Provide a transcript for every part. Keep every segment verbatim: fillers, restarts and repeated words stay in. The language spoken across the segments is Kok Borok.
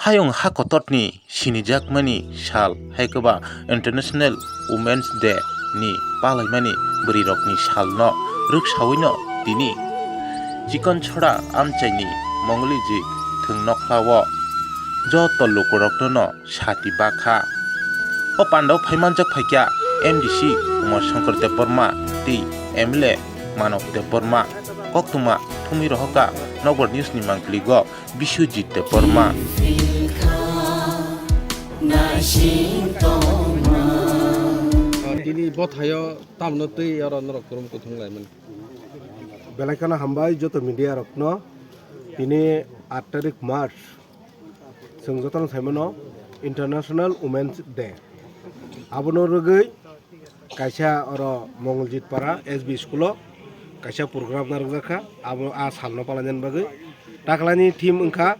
Hayung ha kotorni sinijakmani sal, hai khe ba International Women's Day ni palaimani bwrwirokni salno rwksawino tini Chikonchora amchaini Mongolijik thwng nokhlao joto lukurokno sati bakha. O pandao phaimanjak phaikha M D C Umar Shankar Debbarma tei M L A Manav Debbarma. Koktwma thumwi rohorkha Nokbar News ni mangpiligo Biswajit Debbarma. Tini bothayo tamno twi oro norok kwrwng kuthung laimani. Belai kheno hambai joto media rokno. Tini aat tarik March, chwng jotono saimano International Women's Day. Abono rwgwi kaisa oro Mongoljit Para S B school o kaisa program narwkjakha, abo a salno palainani bagwi. Taklani theme wngkha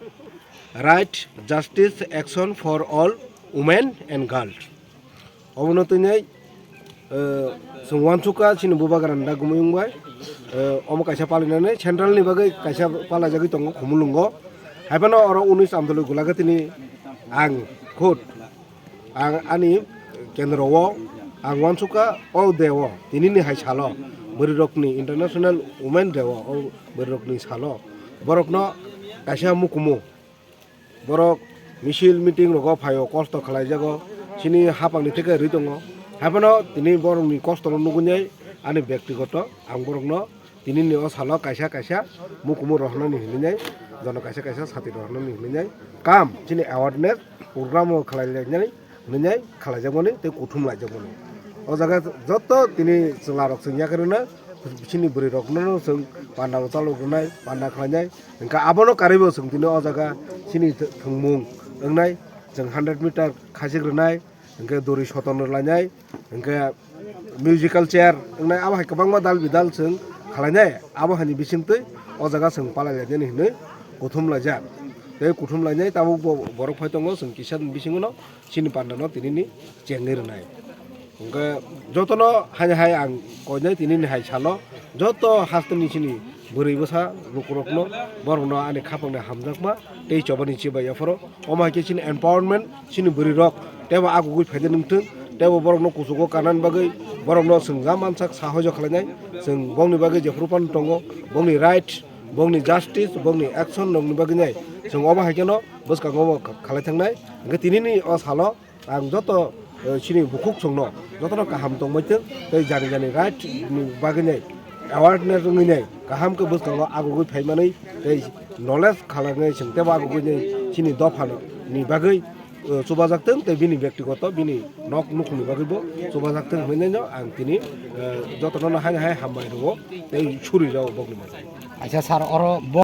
Right Justice Action for All Women and Girls. Obono twnwi, eh, chwng uansukha chini bubagrani dagumui wngbai, eh, omo kaisa palinani central ni bagwi kaisa palaijagwi tongo Khumulwngo. Haiphano oro unis Amtwlwi Gulagatini ang khud ang ani kendro o ang uansukha o de o tinini hai salo bwrwirokni International Women Day o, o bwrwirokni salo borokno kaisa mukumu borok misil meeting rogo phaio, kosto khlaijago, chini hapangni theke rwi tongo. Haiphano tini borokni kostono nugui ani bektigoto ang borokno tinini o salo kaisa kaisa mukumu rohornani hinwi nai, jono kaisa kaisa sati rohornani hinwi nai, kam chini awareness program o khlai lainani hinwi nai khlaijakmani tei kuthum laijakmani. O jaga joto tini chwlarok chwng yakarino chini bwrwirokno chwng panda o chalok rwnai, panda khlainai, hwnkhe abono karwibo chwng tini o jaga chini thwngmung wngnai, chwng hundred meter khachik rwnai, hwnkhe dori soton rwlainai, hwnkhe musical chair wngnai, abo hai kwbangma dal bidal chwng khlainai. Abo haini bisingtwi o jaga chwng palai lainani hinwi kuthum laijak. Tei kuthum lainai tabuk bo borok phai tongo, chwng kisa bisingono chini pandano tinini chengwi rwnai. Hwnkhe jotono haini hai ang koinai tinini hai salo joto hasteni chini bwrwi bwsa lukurokno, borokno ani khapangni hamjakma tei chobani chibai yaphoro. Omo hai khe chini empowerment, chini bwrwirok teibo agugwi phaidi nungthung, teibo borokno kuchugo kanani bagwi borokno chwng ja mansak sahojo khlainai. Chwng bongni bagwi jephuru phano tongo, bongni right, bongni justice, bongni action rokni bagwi nai chwng omo hai kheno bwskango omo khalai thangnai. Hwnkhe tinini o salo ang joto, eh, chini bukhuk chwngno jotono kaham tongbai thung tei jani jani right ni bagwi nai awareness wngwi nai kaham khe bwskango agugwi phaimanwi tei knowledge khalangwi chwng teibo agugwi nai chini dophano ni bagwi, eh, chubajak thung tei bini bektigoto bini nok nukhungni bagwibo chubajak thung hinwi no ang tini, eh, jotono haino hai hambai rwo tei suri rwo bokni bagwi. Acha sir, oro bo-